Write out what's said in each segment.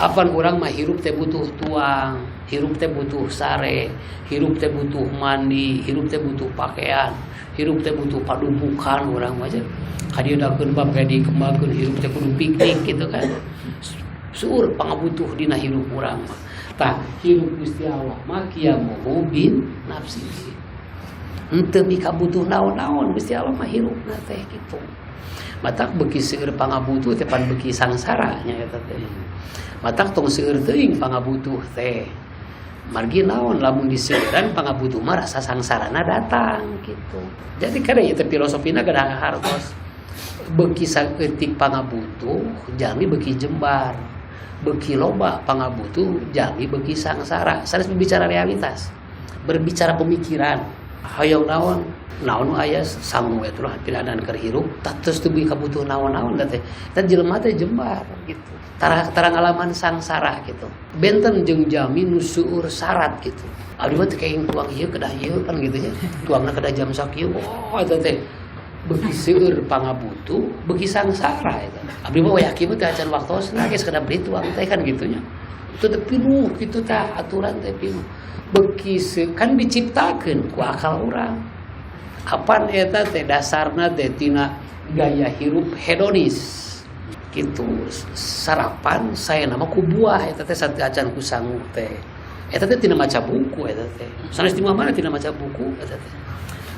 Apan urang mah hirup teh butuh tuang, hirup teh butuh sare, hirup teh butuh mandi, hirup teh butuh pakaian, hirup teh butuh padupukan urang mah aja. Kadieu dakeun bab kayak dikembangkeun hirup teh kudu piknik gitu kan. Seueur pangabutuh dina hirup urang mah. Tah, hirup Gusti Allah mah qiyamuhu bin nafsihi. Henteu mikabutuh naon-naon Gusti Allah mah hirupna teh gitu. Matak beuki seueur pangabutuh teh pan beuki sangsara nya eta teh. Matak tong seueur teuing pangabutuh teh. Margi naon lamun diseueuran pangabutuh mah rasa sangsarana datang gitu. Jadi kada ieu teh filosofina kedah hartos. Beuki saeutik pangabutuh jalmi beuki jembar. Beuki loba pangabutuh jalmi beuki sangsara. Sanes berbicara realitas, berbicara pemikiran. Hoyong naon, naon nu aya sangu eta lah piladan keur hirup, tah terus teu kabutuh naon-naon teh. Eta jelema teh jembar gitu. Tara tara ngalaman sangsara gitu. Benten jeung jalmi nu seueur syarat gitu. Abdi mah teu kenging tuang ieu kedah ieu kan gitu nya. Tuangna kedah jam sakieu. Oh eta teh beuki seueur pangabutuh, beuki sangsara eta. Abdi mah wayah kieu mah teu acan waktosna geus kedah beli tuang teh kan gitu nya. Itu teh pinuh kitu tah aturan teh pinuh. Beuki kan diciptakeun ku akal urang. Apan eta teh dasarna teh tina gaya hirup hedonis. Gitu. Sarapan saya nama ku buah eta teh sateu acan ku sangu teh. Eta teh tina maca buku eta teh. Sanes di mana tina maca buku eta teh.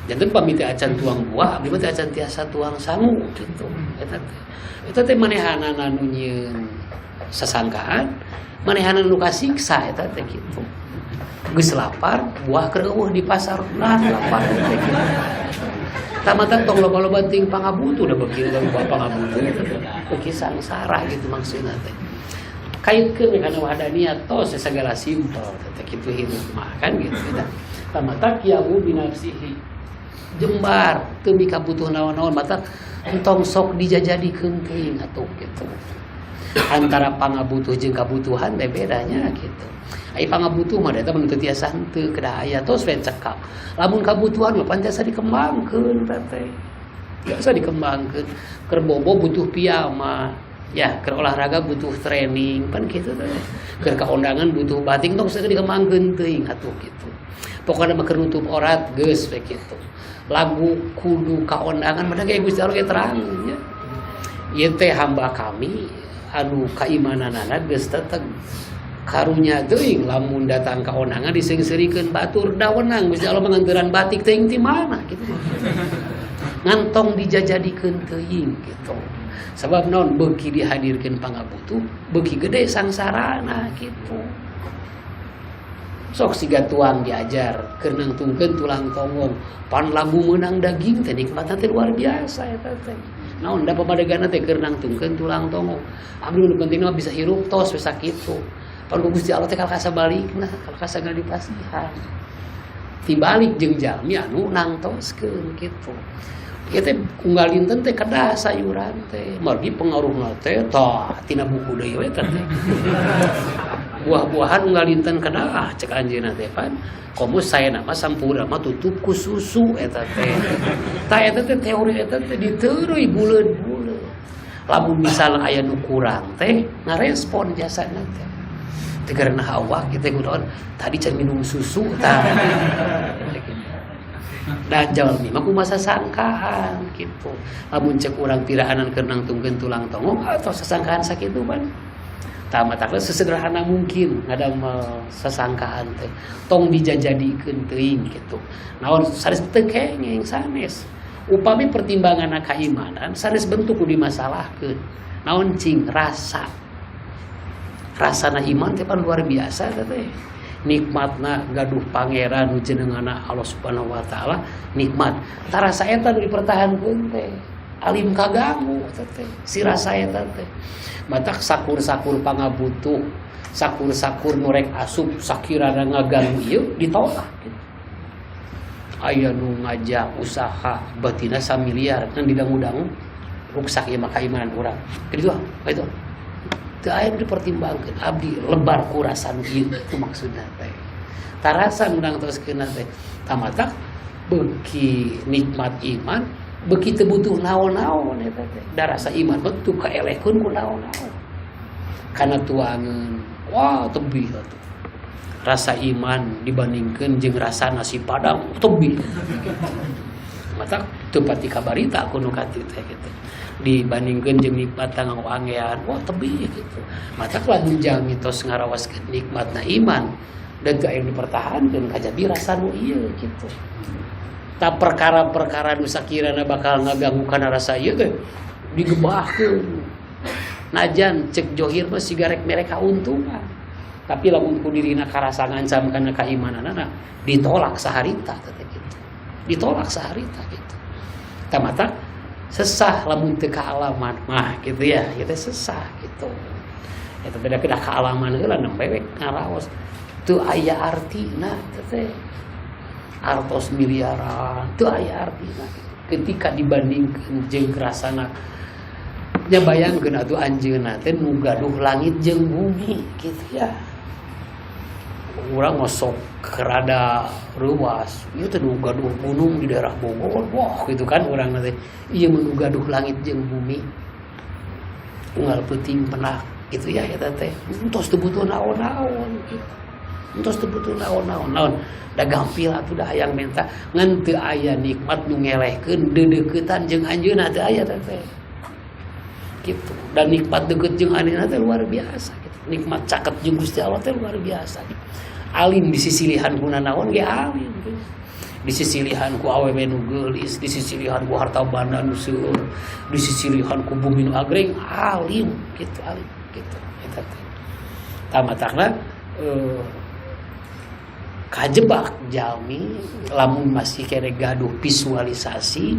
Janten pami teh acan tuang buah, abdi mah teh acan tiasa tuang sangu gitu. Eta teh. Eta teh manehanana nu nyieun sasangkaan, manehanana nu kasiksa eta teh gitu. Geus lapar, buah keur eueuh di pasar, lah lapar teh gitu. Tamatan tong loba-loba teuing pangabutuh da beuki loba pangabutuh gitu. Beuki sangsara gitu maksudna teh. Kaitkeun kana wahdaniyah tos segala simpel teh kitu hirup mah kan gitu eta. Tamatak qiyamu binafsihi. Jembar teu mikabutuh naon-naon matak entong sok dijajadikeun teuing atuh gitu. Antara pangabutuh jeung kabutuhan teh bedanya gitu. Ai pangabutuh mah eta mun teu tiasa henteu kedah aya tos we cekap. Lamun kabutuhan mah pan tiasa dikembangkeun teh. Tiasa dikembangkeun. Keur bobo butuh piyama. Ya, keur olahraga butuh training, pan kitu teh. Keur kaondangan butuh batik tong sok dikembangkeun teuing atuh gitu. Pokona mah keur nutup orat geus we kitu. Lagu kudu kaondangan mah ge Gusti Allah ge terang nya. Ieu teh hamba kami anu kaimananana geus teteg. Karunya teuing lamun datang ka ondangan diseungseurikeun batur da wenang Gusti Allah manganteuran batik teuing ti mana gitu. Ngantong dijajadikeun teuing gitu. Sebab naon beuki dihadirkeun pangabutuh, beuki gede sangsarana gitu. Sok siga tuang diajar keur nangtungkeun tulang tonggong, pan lagu meunang daging teh nikmatna teh luar biasa eta teh. Naon da pamadeganna teh keur nangtungkeun tulang tonggong. Abdi nu penting mah bisa hirup tos we sakitu. Pan ku Gusti Allah teh kalahka sabalikna, kalahka sagala dipasihan. Tibalik jeung jalmi anu nangtoskeun kitu. Ieu teh unggal dinten teh kedah sayuran teh. Margi pengaruhna teh tah tina buku deui we teh. Buah-buahan unggal dinten kedah cek anjeunna teh pan. Komo saena mah sampurna mah tutup ku susu eta teh. Tah eta teh teori eta teh diteureuy buleud-buleud. Lamun misalna aya nu kurang teh ngarespon jasana teh. Teh karena awak kita kunaon tadi can minum susu tah. Da jalmi mah kumaha sangkaan gitu. Lamun cek urang piraanan keur nangtungkeun tulang tonggong atau sasangkaan sakitu pan. Tah matakna sesederhana mungkin ngadamel sasangkaan teh. Tong dijajadikeun teuing gitu. Naon sanes teu kenging sanes. Upami pertimbanganna kaimanan sanes bentuk ku dimasalahkeun. Naon cing rasa. Rasana iman teh pan luar biasa teh. Nikmatna gaduh pangeran nu jenengana Allah Subhanahu wa taala nikmat. Tarasa eta nu dipertahankeun teh. Alim kaganggu teh si rasa eta teh. Matak sakur-sakur pangabutuh, sakur-sakur nu rek asup sakirana ngaganggu ieu ditolak gitu. Aya nu ngajak usaha batina samiliar kan didangu-dangu ruksak ieu mah kaimanan urang. Kitu ah, kitu. Teu aya nu dipertimbangkeun abdi lebar ku rasa nu ieu itu maksudna teh. Tarasa nu nangtoskeunna teh. Tamatak beuki nikmat iman, beuki teu butuh naon-naon eta teh. Da rasa iman mah teu kaelehkeun ku naon-naon. Kana tuangeun, wah, tebih atuh. Rasa iman dibandingkan jeung rasa nasi padang tebih. Mata teu pati kabarita ku nu katitu teh gitu. Dibandingkeun jeung nikmat nganggo angean, wah, tebih gitu. Mata lamun jalmi tos ngarawaskeun nikmatna iman dan teu aya dipertahankeun kajabi rasa nu ieu gitu. Ta perkara-perkara nu sakirana bakal ngaganggu kana rasa ieu teh digebahkeun. Najan cek johir mah siga rek mere kauntungan. Tapi lamun ku dirina karasa ngancam kana kaimananana, ditolak saharita teh gitu. Ditolak saharita gitu. Tamata sesah lamun teu kaalaman mah gitu ya, kita sesah gitu. Eta beda kedah kaalaman heula nembe we ngaraos. Teu aya artina teh. Artos miliaran teu aya artina gitu. Ketika dibandingkeun jeung rasana nya, bayangkeun atuh anjeunna teh nu gaduh langit jeung bumi gitu ya. Urang ngosok rada reuwas, ieu teh nu gaduh gunung di daerah Bogor, wah gitu kan urang teh. Ieu mah nu gaduh langit jeung bumi. Unggal peuting penak gitu ya eta teh. Entos teu butuh naon-naon gitu. Entos teu butuh naon-naon. Naon? Da gampil atuh, da hayang menta ngan teu aya nikmat nu ngelehkeun deudeuketan jeung anjeunna, teu aya teh. Gitu. Dan nikmat deukeut jeung anjeunna teh luar biasa gitu. Nikmat caket jeung Gusti Allah teh luar biasa gitu. Alim disisilihan ku nanaon ge alim gitu. Disisilihan ku awewe nu geulis, disisilihan ku harta banda nu seueur, disisilihan ku bumi nu agreng, alim gitu, alim gitu eta teh. Tamatakna kajebak jalmi lamun masih kene gaduh visualisasi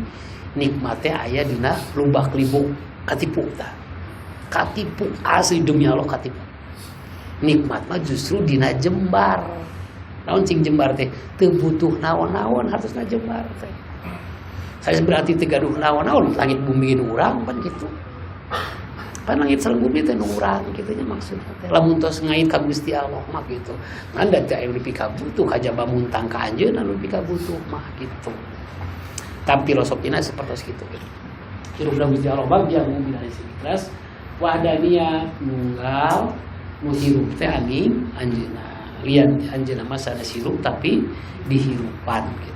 nikmatnya aya dina lubak libuk, katipu tah. Katipu asli, demi Allah katipu. Nikmat mah justru dina jembar. Naon cing jembar teh? Teu butuh naon-naon hartosna jembar teh. Saya berarti teu gaduh naon-naon, langit bumi nu urang pan gitu. Pan langit sareng bumi teh nu urang kitu nya maksudna teh. Lamun tos ngait ka Gusti Allah mah gitu. Ngan da teu aya nu dipikabutuh kajaba muntang ka anjeunna nu dipikabutuh mah gitu. Tapi filosofina seperti itu gitu. Hirup Gusti Allah bagja mobil ikhlas wahdaniyah nunggal nu hirup teh angin anjeunna. Lihat anjeunna mah sanes hirup tapi dihirupan gitu.